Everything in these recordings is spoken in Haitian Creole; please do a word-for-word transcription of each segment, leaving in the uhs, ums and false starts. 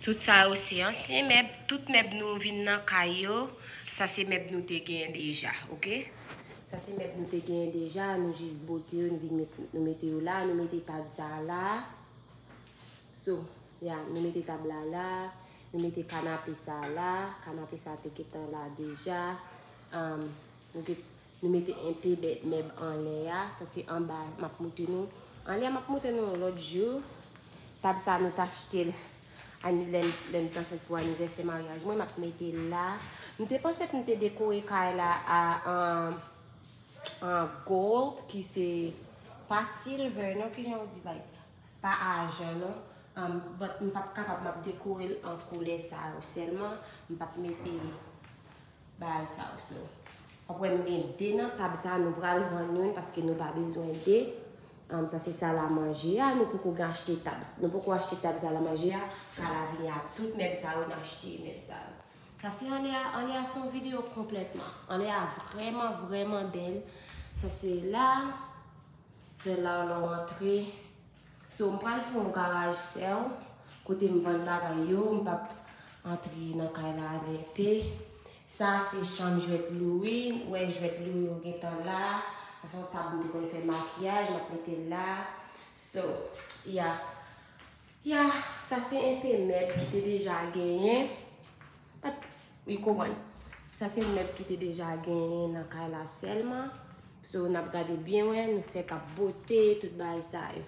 Tout sa yo se ansyen mèb. Tout mèb nou vin nan kay yo, sa se mèb nou te genyen deja, oke? Sa se mèb nou te genyen deja, nou jis bote yo, nou vin met, nou mete yo la, nou mete tab sa la. So, ya, nou mete tab la la, nou mete kanape sa la, kanape sa te gentan la deja. Um, nou te, nou mete enpe bèt mèb anlè a, sa se anba m ap montre nou. Anlè a m ap montre nou yon lòt jou. Tab sa nou t achte l ane lè, lè m t ansent pou anivèsè maryaj mwen, m ap mete l la. M te panse pou m te dekore kay la a an, an gold ki se pa silver non, kijan yo di like pa ajan non. Um, but m p ap kapab, m ap dekore l an koulè sa yo sèlman. M p ap mete bagay sa yo. So, w ap wè nou gen de nan tab sa, nou pral vann youn paske nou pa bezwen de. Um, sa se sal a manje a, nou poko gen achte tab. Nou poko achte tab sal a manje a, kay la vini a tout mèb sa yo, n achte mèb sa yo. Sa se anlè a, anlè a se yon videyo konplètman. Anlè a vrèman, vrèman bèl. Sa se la. Se la lè w antre. So, m pral fè yon garaj sèl, kote m vann bagay yo, m p ap antre nan kay la avè enpe. Sa se chanm jwèt Louis, ou wè jwèt Louis yo gentan la. Sa se yon tab m te konn fè makiyaj, m ap mete l la. So, ya. Ya, sa se enpe mèb ki te deja genyen. But, wi, konprann. Sa se mèb ki te deja genyen nan kay la sèlman. So, n ap gade byen wè, nou fèk ap bote, tout bagay sa yo.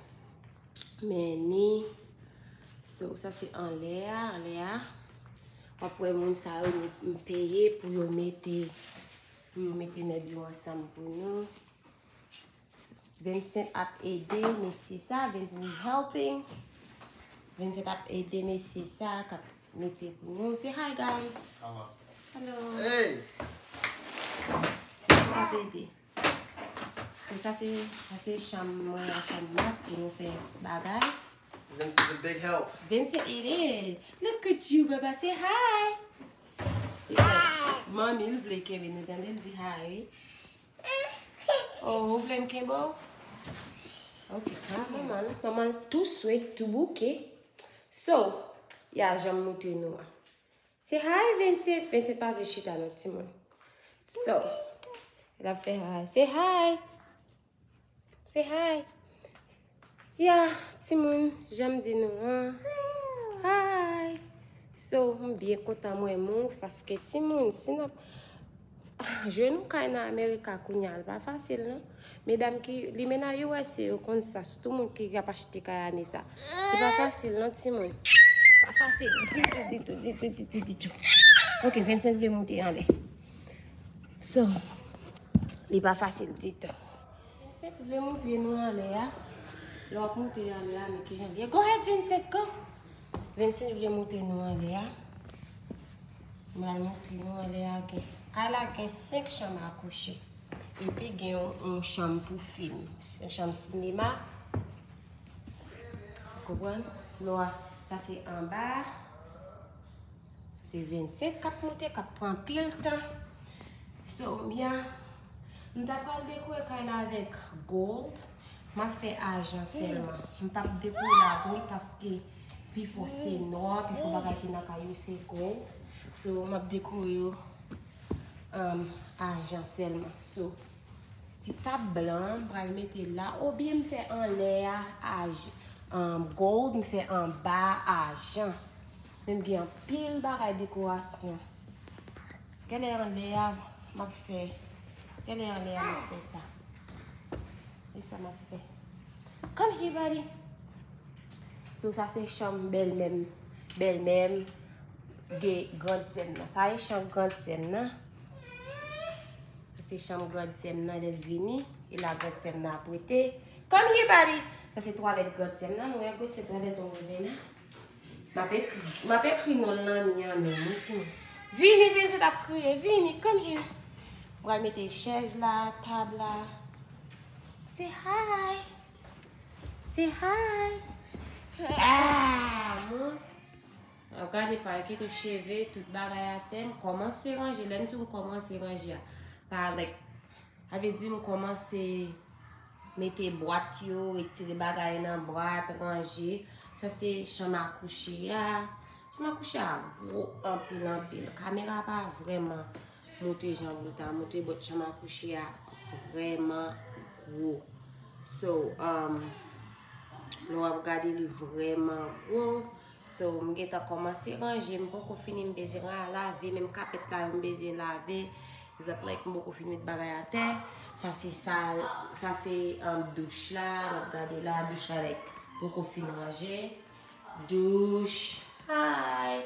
Men ni. So, sa se anlè a, anlè a. W ap wè moun sa yo, m peye pou yo mete, pou yo mete mèb yo ansanm pou nou. Vincent ap ede mesye sa, Vincent is helping. Vincent ap ede mesye sa k ap mete pou nou. Say hi, guys. Hello. Hello. Hey. Vincent ap ede. So, sa se, sa se chanm mwen a, chanm Marc, pou nou fè bagay. Vincent is a big help. Vincent, it is. Look at you, baba. Say hi. Manmi, l vle kenbe nou, tande l di hi, wi. Oh, ou vle m kenbe w? Ok, come on. Manman, manman, tou swet, tou bouke. So, ya, jan m montre nou a. Say hi, Vincent. Vincent pa vle chita non, timoun. So, l ap fè hi. Say hi. Say hi. Ya, timoun, jan m di nou an. Hi. So, m byen kontan mwen move paske timoun, si n ap, jwenn yon kay nan Amerika kounye a, l pa fasil non. Medam ki limena U S A yo konn sa, sitou moun ki ap achte kay ane sa. Li pa fasil non, timoun. Pa fasil ditou, ditou, ditou, ditou, ditou. Ok, Vincent vle monte anlè. So, li pa fasil ditou. Vincent vle montre nou anlè a. Lè w ap monte anlè a, men kijan l ye. Go ahead, Vincent, go! Vincent vle montre nou anlè a. M pral montre nou anlè a gen. Kay la gen senk chanm a kouche. Epi gen yon, yon chanm pou fim. Yon chanm sinema. Konprann? Lwa, sa se anba. Sa se vennsenk k ap monte, k ap pran anpil tan. So, m ya, m ta pral dekore kay la avèk gold. M ap fè ajan sèlman. M p ap dekore l a gold paske pifò se nwa, pifò bagay ki nan kay yo se gold. So, m ap dekore yo, um, ajan sèlman. So, ti tab blan an, m pral mete l la, oubyen m fè anlè a, aj-, um, gold, m fè anba ajan. Men m gen anpil bagay dekorasyon. Genlè anlè a, m ap fè, genlè anlè a, m ap fè sa. E sa m ap fè. Come here, buddy. So, sa se chanm bèlmè m, bèlmè m, gen grandsè m nan. Sa e chanm grandsè m nan. Sa se chanm grandsè m nan lè l vini. E la grandsè m nan ap rete. Come here, buddy. Sa se twalèt grandsè m nan. Nou wè gwo se twalèt on women nan. M ap ekri, m ap ekri non l nan mi an menm, wi, timoun. Vini, vini, se t ap kriye. Vini, come here. M pral mete chèz la, tab la. Say hi. Say hi. Ah, man. Ap gade pa kite cheve, tout bagay atè. M kòmanse ranje. Lè m di w m kòmanse ranje a, pa like, sa vle di m kòmanse mete bwat yo, retire bagay nan bwat, ranje. Sa se chanm a kouche a. Chanm a kouche a gwo anpil, anpil. Kamera pa vrèman montre jan pou l ta montre, but chanm a kouche a vrèman gwo. So, um, lè w ap gade li vrèman gwo. So, m gentan kòmanse ranje, m poko fini, m bezwen ra-, lave, menm kapèt la yo m bezwen lave. It's like m poko fin met bagay atè. Sa se sal, sa se, um, douch la, n ap gade la, douch la, like, poko fin ranje. Douch, hi,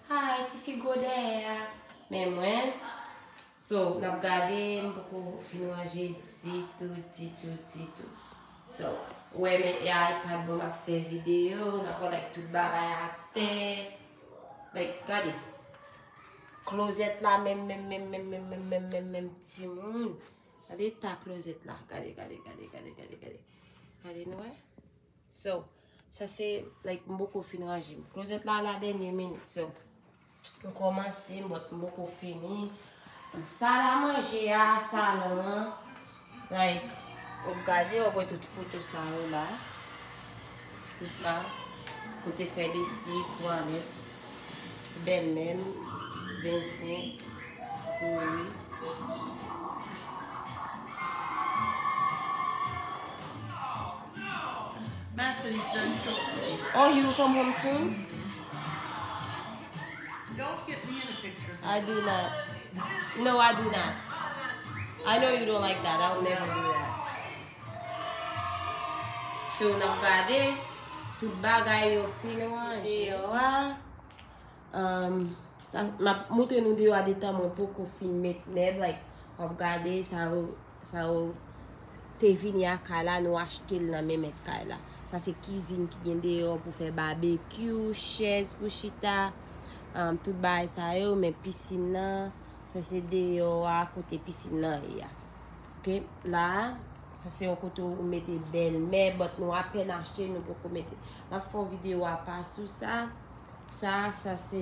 hi, tifi gwo dèyè a. Men mwen, so, n ap gade, m poko fin ranje ditou, ditou, ditou. So, ou wè, men, e iPad mwen m ap fè videyo, n ap wè, like, tout bagay atè. Like, gade. Klozèt la menm, menm, menm, timoun. Gade eta klozèt la. Gade, gade, gade, gade, gade, gade. Gade, nou wè? So, sa se, like, m poko fin ranje. Klozèt la, la dènye minit. So, m kòmanse, but m poko fini. Sal a manje a, salon an. Like, w ap gade, w ap wè tout foto sa yo la. Tout la. Kote fè lesiv, twalèt, bèlmè m, Vincent, Louis. Max said he's done shopping. Oh, you will come home soon? Don't get me in a picture. I do not. No, I do not. I know you don't like that. I will never do that. So, n ap gade, tout bagay yo fin ranje deyò a. Um, sa, m ap montre nou deyò a detan mwen poko fin met mèb, like, w ap gade sa yo, sa yo te vini ak kay la, nou achte l nan men mèt kay la. Sa se kizin ki gen deyò pou fè babekyou, chèz pou chita, um, tout bagay sa yo, men pisin nan, sa se deyò a kote pisin nan ye a. Ok, la, sa se yon kote ou mete bèlmè, but nou apèn achte, nou poko mete. M ap fè yon videyo apa sou sa. Sa, sa se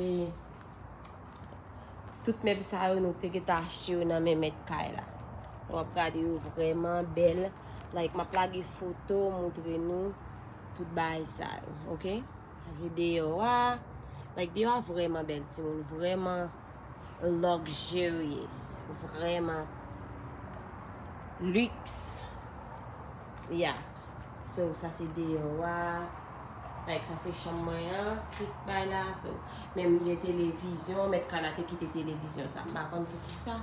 tout mèb sa yo nou te gentan achte yo nan men mèt kay la. W ap gade yo vrèman bèl. Like, m ap lage foto, montre nou tout bagay sa yo, ok? Sa se deyò a. Like, deyò a vrèman bèl, timoun. Vrèman luxurious. Vrèman luxe. Yeah. So, sa se deyò a. Like, sa se chanm mwen an. Tout bay la. So, menm gen televizyon. Mèt kay la te kite televizyon sa. M pa konn poukisa.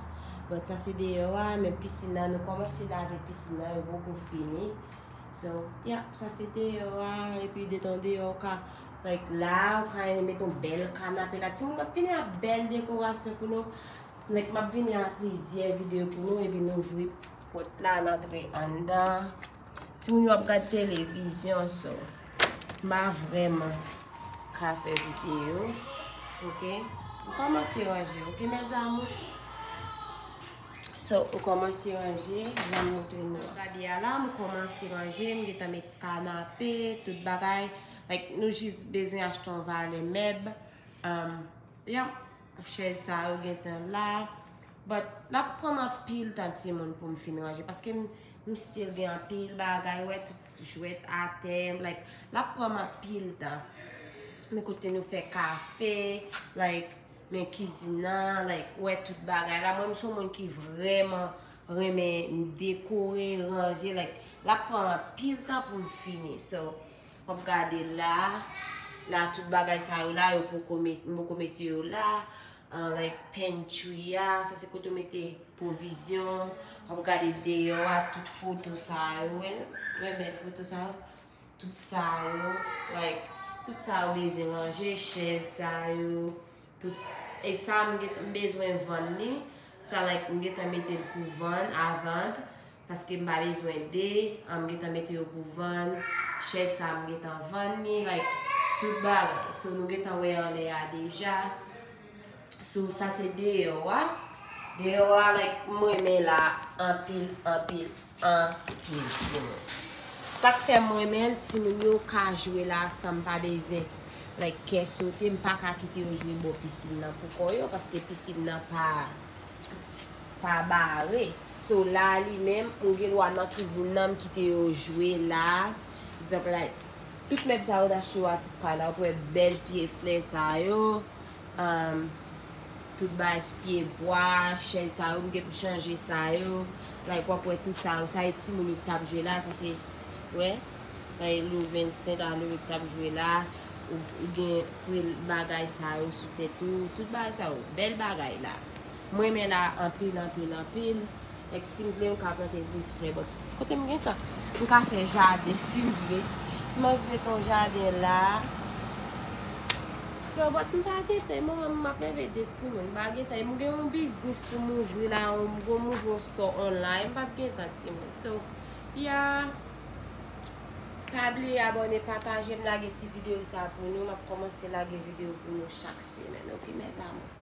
But sa se deyò a. Men pisin nan, nou kòmanse lave pisin nan. Yo poko fini. So, yeah, sa se deyò a, epi detan deyò ou ka, like, la, ou ka met yon bèl kanape la. Timoun, m ap vini ak bèl dekorasyon pou nou. Like, m ap vini ak plizyè videyo pou nou, epi nou ouvri pòt la, n antre anndan. Timoun yo ap gade televizyon, so, m pa vrèman ka fè videyo, ok? M kòmanse ranje, ok, mes amours? So, m kòmanse ranje, jan m montre nou an. Gade a la, m kòmanse ranje, m gentan met kanape, tout bagay. Like, nou jis bezwen achte yon valè mèb. Um, yeah, chèz sa yo gentan la. But, l ap pran m anpil tan, timoun, pou m fin ranje. Paske m, m still gen anpil bagay, wè, tout jwèt atè, like, l ap pran m anpil tan. Men kote nou fè kafe, like, men kizin nan, like, wè tout bagay la. Mwen, m se yon moun ki vrèman renmen dekore, ranje, like, l ap pran m anpil tan pou m fini. So, w ap gade la, la, tout bagay sa yo la, yo poko met-, m poko mete yo la. Ah, like, pantry a, sa se kote w mete pwovizyon. W ap gade deyò a, tout foto sa yo, wè, wè bèl foto sa yo. Tout sa yo, like, tout sa yo bezwen ranje, chèz sa yo, tout s-, e sa m gen, m bezwen vann li, sa, like, m gentan mete l pou vann, à vendre, paske m pa bezwen de, an, m gentan mete yo pou vann, chèz sa m gentan vann li, like, tout bagay. So, nou gentan wè anlè a deja. So, sa se deyò a. Deyò a, like, m renmen la anpil, anpil, anpil, timoun. Sa k fè m renmen l, timoun yo ka jwe la san m pa bezwen, like, kè sote. M pa ka kite yo jwe bò pisin nan pou kò yo, paske pisin nan pa, pa bare. So, la, li menm, m gen dwa nan kizin nan, m kite yo jwe la. Egzanp, like, Tout mèb sa yo, w t achte yo a tout kay la, w wè bèl pye flè sa yo. Um, tout bagay, pye bwa, chèz sa yo, m gen pou chanje sa yo. Like, w ap wè tout sa yo. Sa e timoun yo k t ap jwe la, sa se, wè. Sa e Lou Vincent a Lou k t ap jwe la. Ou, ou gen pou bagay sa yo sou tèt ou. Tout bagay sa yo, bèl bagay la. Mwen renmen la anpil, anpil, anpil. Like, si m vle, m ka plante plis flè, but kote m gentan, m ka fè jaden, si m vle. M anvi mete yon jaden la. So, but m pa gentan, manman m ap leve de timoun, m pa gentan. M gen yon biznis pou m ouvri la, m gon m ouvri yon store online, m p ap gentan timoun. So, yeah. Pa bliye abòne, pataje, m lage ti videyo sa pou nou. M ap kòmanse lage videyo pou nou chak semèn. Ok, mes amours.